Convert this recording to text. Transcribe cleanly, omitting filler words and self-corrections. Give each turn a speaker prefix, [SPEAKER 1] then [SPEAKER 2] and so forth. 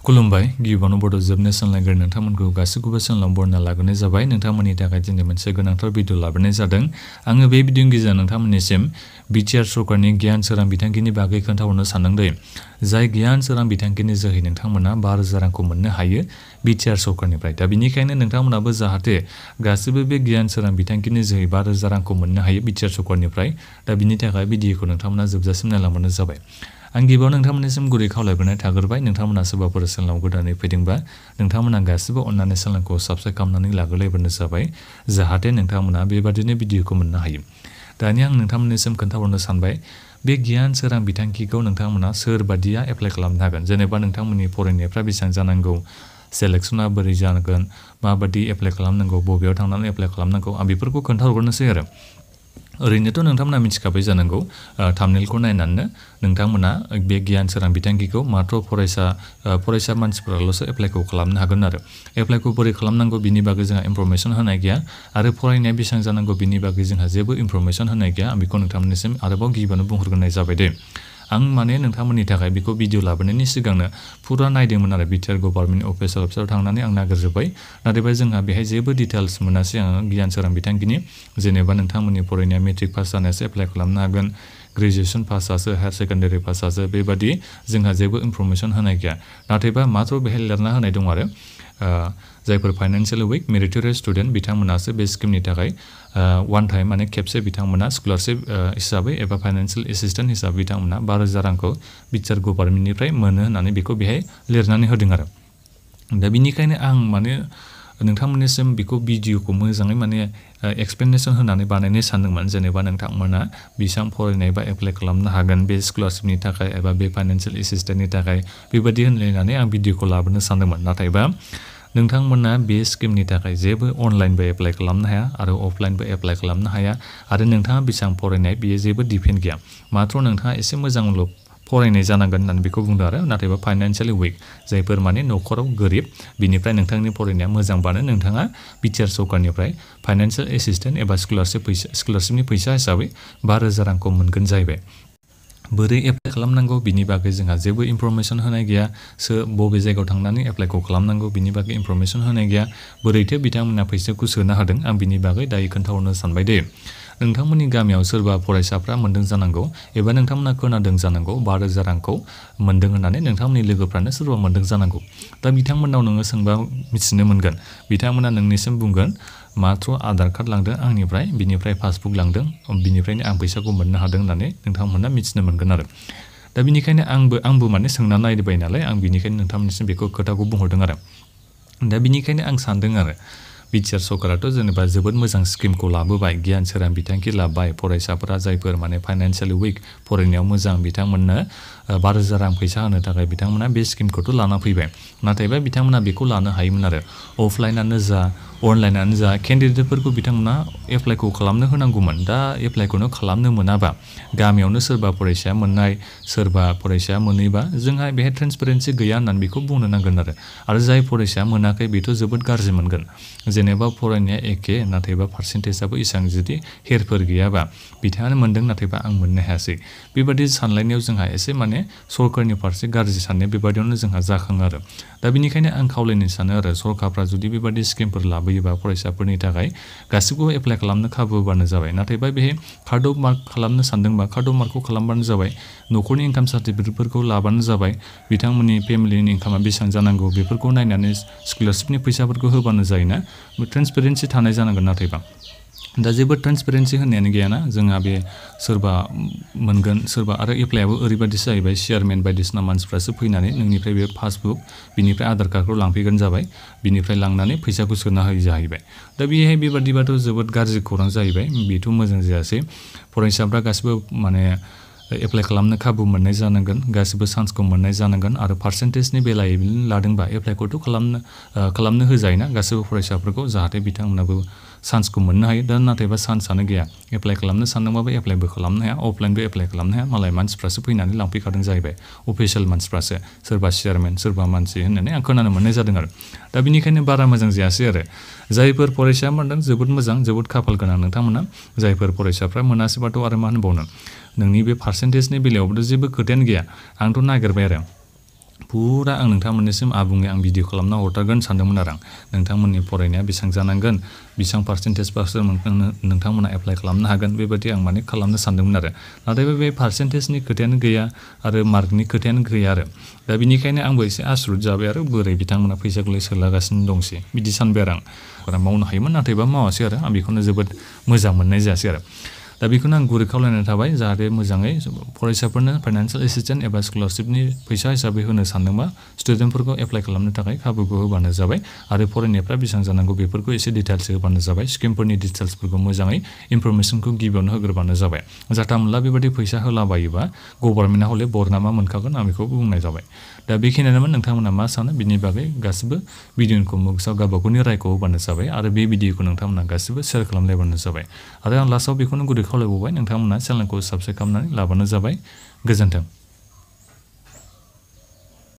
[SPEAKER 1] खुलुमबाय गिबियावनो बड' जोबनो सानलायग्रा नोंथांमोनखौ गासैखौबो सानलां बरना लाग्रोनाय जाबाय। नोंथांमोननि थाखाय दिनै मोनसे गोनांथार भिडिअ लाबोनाय जादों। आङो बे भिडिअनि गेजेरजों नोंथांमोननिसिम बिटिआर सरकारनि गियान सोरां बिथांखिनि बागै खोन्थाहरनो सानदों। जाय गियान सोरां बिथांखिनि जोहै नोंथांमोना 12,000 रांखौ मोननो हायो बिटिआर सरकारनिफ्राय। दा बिनिखायनो नोंथांमोनाबो जाहाथे गासिबो बे गियान सोरां बिथांखिनि जोहै 12,000 रांखौ मोननो हायो बिटिआर सरकारनिफ्राय। दा बिनि थाखाय भिडिअखौ नोंथांमोना जोबजासिम नायलांबानो जाबाय। आं गिबियाव नोंथांमोननिसिम गुरै खावलायबोनाय थाग्रोबाय। नोंथांमोना सोरबाफोर चेनेलाव गोदानै फैदोंबा नोंथांमोना गासिबो अननानै चेनेलखौ साबस्क्राइब खालामनानै लाग्रोलायबानो जाबाय, जाहाथे नोंथांमोना बेबादिनो भिडिअखौ मोननो हायो। दानिया आं नोंथांमोननिसिम खोन्थाहरनो सानबाय बे गियान सोरां बिथांखिखौ नोंथांमोना सोरबादिया एप्लाइ खालामनो हागोन। जेनेबा नोंथांमोननि फरायनायफ्रा बेसेबां जानांगौ, सेलेक्सना बोरै जागोन, माबादि एप्लाइ खालामनांगौ, बबेयाव थांनानै एप्लाइ खालामनांगौ, आं बेफोरखौ खोन्थाहरग्रोनोसै आरो। ओरैनोथ' नोंथांमोना मिथिखाबाय जानांगौ थाम्बनेलखौ नायनानैनो नोंथांमोना बे गियान सोरां बिथांखिखौ मात्र फरायसा मानसिफोराल'सो एप्लाइखौ खालामनो हागोन आरो। एप्लाइखौ बोरै खालामनांगौ बिनि बागै जोंहा इनफरमेसन होनाय गैया आरो फरायनाया बेसेबां जानांगौ बिनि बागै जोंहा जेबो इनफरमेसन होनाय गैया। आं बेखौ नोंथांमोननिसिम आरोबाव गिबियावनो बुंहरग्रोनाय जाबाय दे। आं माने नोंथांमोननि थाखाय बेखौ भिडिअ लाबोनायनि सिगांनो फुरा नायदोंमोन आरो बिटिआर गभर्नमेन्ट अफिसाव थांनानै आं नागिरजोब्बाय। नाथायबा जोंहा बेहाय जेबो डिटेल्स मोनासै आङो गियान सोरां बिथांखिनि। जेनेबा नोंथांमोननि फरायनाया मेट्रिक पास जानायासो एप्लाइ खालामनो हागोन, ग्रेजुवेसन पासआसो, हायार सेकेन्डारि पासआसो, बेबादि जोंहा जेबो इनफरमेसन होनाय गैया। नाथायबा मात्र बेहाय लिरना होनाय दं आरो जायफोर फाइनान्सियेलि उइक मेरिटरियास स्टुडेन्ट बिथांमोनासो बे स्किमनि थाखाय वान टाइम माने खेबसे बिथांमोना स्कलारशिप हिसाबै एबा फाइनान्सियेल एसिस्टेन्ट हिसाबै बिथांमोना 12,000 रांखौ बिटिआर गभर्नमेन्टनिफ्राय मोनो होननानै बेखौ बेहाय लिरनानै होदों आरो। दा बिनिखायनो आं माने नोंथांमोननिसिम बेखौ भिडिअखौ मोजाङै माने एक्सप्लेनेसन होनानै बानायनो सानदोंमोन। जेनेबा नोंथांमोना बेसेबां फरायनाय बा एप्लाइ खालामनो हागोन बे स्कलारशिपनि थाखाय एबा बे फाइनान्सियेल एसिस्टेन्टनि थाखाय, बेबायदि होनलायनानै आं भिडिअखौ लाबोनो सानदोंमोन। नाथायबा नोंथांमोना बे स्किमनि थाखाय जेबो अनलाइनबो एप्लाइ खालामनो हाया आरो अफलाइनबो एप्लाइ खालामनो हाया आरो नोंथाङा बेसेबां फरायनाय बेयो जेबो डिपेन्ड गैया। मात्र नोंथाङा एसे मोजांल' फरायनाय जानांगोन होननानै बेखौ बुंदों आरो। नाथायबा फाइनान्सियेलि उइक जायफोर माने न'खराव गोरिब बिनिफ्राय नोंथांनि फरायनाया मोजांबानो नोंथाङा बिटिआर सरकारनिफ्राय फाइनान्सियेल एसिस्टेन्ट एबा स्कलारशिपनि फैसा हिसाबै 12,000 रांखौ मोनगोन जाहैबाय। बोरै एप्लाइ खालामनांगौ बिनि बागै जोंहा जेबो इनफरमेसन होनाय गैया। बबे जायगायाव थांनानै एप्लाइखौ खालामनांगौ बिनि बागै इनफरमेसन होनाय गैया। बोरैथो बिथांमोना फैसाखौ सोनो हादों आं बिनि बागै दायो खोन्थाहरनो सानबाय दे। नोंथांमोननि गामियाव सोरबा फरायसाफ्रा मोन्दों जानांगौ एबा नोंथांमोना खोनादों जानांगौ 12,000 रांखौ मोन्दों होननानै। नोंथांमोननि लोगोफ्रानो सोरबा मोन्दों जानांगौ। दा बिथांमोननाव नोङो सोंबा मिथिनो मोनगोन। बिथांमोना नोंनिसिम बुंगोन मात्र आधार कार्ड लांदों आंनिफ्राय, बिनिफ्राय पासबुक लांदों, बिनिफ्रायनो आं फैसाखौ मोननो हादों होननानै नोंथांमोना मिथिनो मोनगोन आरो। दा बिनिखायनो आंबो माने सोंना नायबाय नालाय आं बिनिखायनो नोंथांमोननिसिम बेखौ खोथाखौ बुंहरदों आरो। दा बिनिखायनो आं सानदों आरो बिटिआर सरकाराथ' जेनेबा जोबोद मोजां स्किमखौ लाबोबाय, गियान सोरां बिथांखि लाबाय। फरायसाफोरा जायफोर माने फाइनान्सियेलि उइक, फरायनायाव मोजां, बिथांमोननो 12,000 रां फैसा होनो थाखाय बिथांमोना बे स्किमखौथ' लाना फैबाय। नाथायबा बिथांमोना बेखौ लानो हायोमोन आरो। अफलाइनानो जा अनलाइनानो जा केन्डिडेटफोरखौ बिथांमोना एप्लाइखौ खालामनो होनांगौमोन। दा एप्लाइखौनो खालामनो मोनाबा, गामियावनो सोरबा फरायसाया मोननाय, सोरबा फरायसाया मोनैबा जोंहा बेहाय ट्रेन्सपेरेन्सि गैया होननानै बेखौ बुंनो नांगोन आरो जाय फरायसाया मोनाखै बेथ' जोबोद गाज्रि मोनगोन। जेनेबा फरायनाया एखे नाथायबा पार्सेन्टेजआबो इसां जुदि हेरफोर गैयाबा, बिथाङानो मोनदों नाथायबा आं मोननो हायासै, बेबादि सानलायनायाव जोंहा एसे माने सरकारनि फारसे गाज्रि साननाय बेबादियावनो जोंहा जाखाङो आरो। दा बिनिखायनो आं खावलायनो सानो आरो सरकारफ्रा जुदि बेबादि स्किमफोर लाबोयोबा फरायसाफोरनि थाखाय गासैखौबो एप्लाइ खालामनो खाबु होबानो जाबाय। नाथायबा बेहाय कार्ड अफ मार्क खालामनो सानदोंबा कार्ड अफ मार्कखौ खालामबानो जाबाय। न'खरनि इनकाम सार्टिफिकेटफोरखौ लाबानो जाबाय। बिथांमोननि फेमिलिनि इनकामा बेसेबां जानांगौ बेफोरखौ नायनानै स्कलारशिपनि फैसाफोरखौ होबानो जायोना। ट्रेन्सपेरेन्सि थानाय जानांगोन। नाथायबा दा जेबो ट्रेन्सपेरेन्सि होननायानो गैयाना। जोंहा बे सोरबा मोनगोन सोरबा आरो एप्लाइआबो ओरैबायदिसो जाहैबाय, चेयारमेन बायदिसिना मानसिफ्रासो फैनानै नोंनिफ्राय बे पासबुक बिनिफ्राय आधार कार्डखौ लांफैगोन जाबाय। बिनिफ्राय लांनानै फैसाखौ सोना होयो जाहैबाय। दा बेहाय बेबादिबाथ' जोबोद गाज्रि खौरां जाहैबाय। बेथ' मोजां जायासै। फरायसाफ्रा गासिबो माने एप्लाइ खालामनो खाबु मोननाय जानांगोन, गासिबो चान्सखौ मोननाय जानांगोन आरो पार्सेन्टेजनि बेलायै लादोंबा एप्लाइखौथ' खालामनो होजायोना गासिबो फरायसाफोरखौ, जाहाथे बिथांमोनाबो चान्सखौ मोननो हायो। दा नाथायबा चान्सआनो गैया। एप्लाइ खालामनो सानदोंबाबो एप्लाइबो खालामनो हाया, अफलाइनबो एप्लाइ खालामनो हाया। मालाय मानसिफ्रासो फैनानै लांफैखादों जाहैबाय, अफिसियेल मानसिफ्रासो, सोरबा चेयारमेन सोरबा मानसि होननानै आं खोनानो मोननाय जादों आरो। दा बिनिखायनो बारा मोजां जायासै आरो। जायफोर फरायसाया मोनदों जोबोद मोजां, जोबोद खाफाल गोनां नोंथांमोना। जायफोर फरायसाफ्रा मोनासैबाथ' आरो मा होनबावनो, नोंनि बे पार्सेन्टेजनि बेलायावबोथ' जेबो खोथायानो गैया। आंथ' नागिरबाय आरो पुरा आं नोंथांमोननिसिम आबुङै आं भिडिअ खालामना हरथारगोन सानदोंमोन आरो आं नोंथांमोननि फरायनाया बेसेबां जानांगोन बेसेबां पार्सेन्टेजबासो नोंथांमोना एप्लाइ खालामनो हागोन बेबायदि आं माने खालामनो सानदोंमोन आरो नाथाय बे पार्सेन्टेजनि खोथायानो गैया आरो मार्कनि खोथायानो गैया आरो दा बिनिखायनो आंबो एसे आसुरित जाबाय आरो बोरै बिथांमोना फैसाखौलाय सोलागासिनो दंसै बिदि सानबाय आरो आं मावनो हायोमोन नाथायबा मावासै आरो आं बेखौनो जोबोद मोजां मोननाय जायासै आरो दा बेखौनो आं गुरै खावलायनाय थाबाय जाहाथे मोजाङै फरायसाफोरनो फाइनान्सियेल एसिस्टेन्ट एबा स्कलारशिपनि फैसा हिसाबै होनो सानदोंबा स्टुडेन्टफोरखौ एप्लाइ खालामनो थाखाय खाबुखौ होबानो जाबाय आरो फरायनायफ्रा बेसेबां जानांगौ बेफोरखौ एसे डिटेल्स होबानो जाबाय स्किमफोरनि डिटेल्सफोरखौ मोजाङै इनफरमेसनखौ गिबियावनो होग्रोबानो जाबाय जाथा मोनला बेबायदि फैसा होलाबायोबा गभर्नमेन्टआ हले बरनामा मोनखागोन आं बेखौ बुंनाय जाबाय दा बेखिनियानोमोन नोंथांमोना मा सानो बिनि बागै गासिबो भिडिअखौ मुक्साव गावबागावनि रायखौ होबानो जाबाय आरो बे भिडिअखौ नोंथांमोना गासिबो शेयार खालामलायबानो जाबाय आरो आं लास्टआव बेखौनो गुरै खावलायबावबाय नोंथांमोना चेनेलखौ साबस्क्राइब खालामनानै लाबानो जाबाय गोजोन्थों।